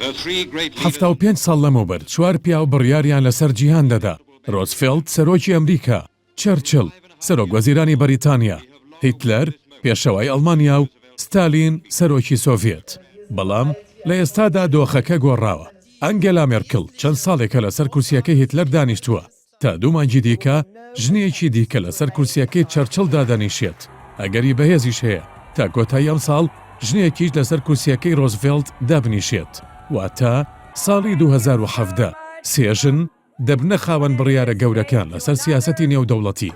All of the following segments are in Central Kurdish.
75 ساڵ لەمەوبەر چوار پیاو بڕیاریان لەسەر جیهان دەدا، رۆزفێڵت سەرۆکی ئەمریکا، چەرچل سەرۆک وەزیرانی بەریتانیا، هیتلەر پێشەوای ئەڵمانیا و ستالین سەرۆکی سۆڤیەت. بەڵام لە ئێستادا دۆخەکە گۆڕاوە. ئەنگێلا مێرکڵ چەند ساڵێکە لەسەر کورسییەکەی هیتلەر دانیشتووە، تا دوو مانگی دیکە ژنێکی دیکە لەسەر کورسییەکەی چەرچڵ دادەنیشێت، ئەگەری بەهێزیش هەیە تا کۆتایی ئەمساڵ ژنێکیش لەسەر کورسییەکەی رۆزڤێڵت دابنیشێت، واتە ساڵی 2017 سێ ژن دەبنە خاوەن بڕیارە گەورەکان لەسەر سیاسەتی نێودەوڵەتی.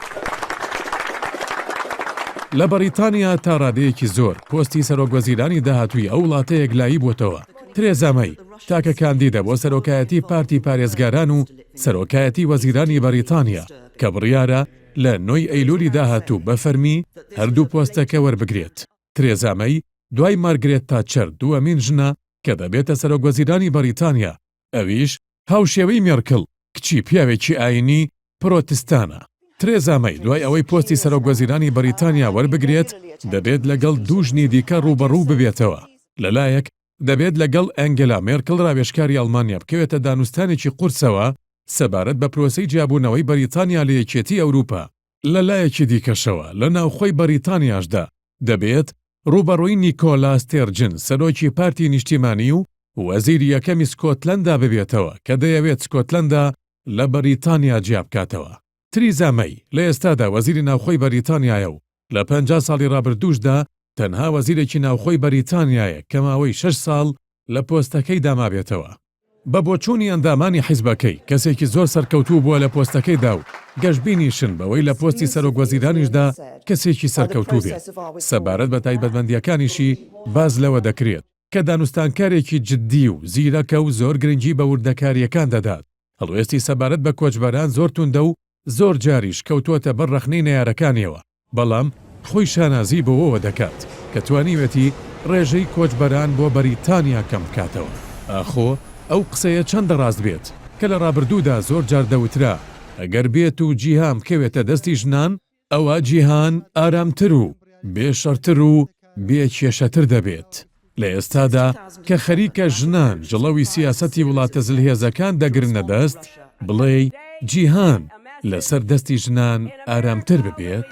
لە بەڕیتانیا تا ڕادەیەکی زۆر پۆستی سەرۆکوەزیرانی داهاتووی ئەو وڵاتە یەکلایی بووەتەوە، ترێزا مەی تاکە کاندیدە بۆ سەرۆکایەتی پارتی پارێزگاران و سەرۆکایەتی وەزیرانی بەڕیتانیا کە بڕیارە لە نۆی ئەیلولی داهاتوو بە فەرمی هەردوو پۆستەکە وەربگرێت. ترێزا مەی دوای مارگرێت تاتچەر دووەمین ژنە کە دەبێتە سەرۆکوەزیرانی بەڕیتانیا، ئەویش هاوشێوەی مێرکڵ، کچی پیاوێکی ئایینی پرۆتستانە. ترێزا مەی دوای ئەوەی پۆستی سەرۆکوەزیرانی بەریتانیا وەربگرێت، دەبێت لەگەڵ دوو ژنی دیکە ڕووبەڕوو ببێتەوە. لەلایەک دەبێت لەگەڵ ئەنگێلا مێرکڵ ڕاوێژکاری ئەڵمانیا بکەوێتە دانوستانێکی قورسەوە سەبارەت بە پرۆسەی جیابوونەوەی بەریتانیا لە یەکێتی ئەوروپا. لەلایەکی دیکەشەوە لە ناوخۆی بەریتانیاشدا دەبێت ڕووبەڕووی نیکۆلا ستێرجن سەرۆکی پارتی نیشتیمانی و وەزیری یەکەمی سکۆتلەندا ببێتەوە کە دەیەوێت سکۆتلەندا لە بەریتانیا جیابکاتەوە. تریزا مەی لە ئێستادا وەزیری ناوخۆی بەریتانیایە و لە 50 ساڵی ڕابردووشدا تەنها وەزیرێکی ناوخۆی بەریتانیایە کە ماوەی شەش ساڵ لە پۆستەکەیدا مابێتەوە. بە بۆچوونی ئەندامانی حیزبەکەی، کەسێکی زۆر سەرکەوتوو بووە لە پۆستەکەیدا و گەشبینیشن بەوەی لە پۆستی سەرۆکوەزیرانیشدا کەسێکی سەرکەوتوو بێت. سەبارەت بە تایبەتمەندییەکانیشی باس لەوە دەکرێت، کە دانوستانکارێکی جددی و زیرەکە و زۆر گرنگی بە وردەکارییەکان دەدات، هەڵوێستی سەبارەت بە کۆچبەران زۆر توندە و زۆر جاریش کەوتووەتە بەر ڕەخنەی نەیارەکانیەوە، بەڵام خۆی شانازی بەوەوە دەکات کە توانیوێتی ڕێژەی کۆچبەران بۆ بەریتانیا کەم بکاتەوە. ئاخۆ ئەو قسەیە چەندە ڕاست بێت کە لە ڕابردوودا زۆر جار دەوترا ئەگەر بێت و جیهان بکەوێتە دەستی ژنان، ئەوا جیهان ئارامتر و بێ شەڕتر و بێ کێشەتر دەبێت. لە ئێستادا کە خەریکە ژنان جڵەوی سیاسەتی وڵاتە زلهێزەکان دەگرنە دەست، بڵێی جیهان لەسەر دەستی ژنان ئارامتر ببێت؟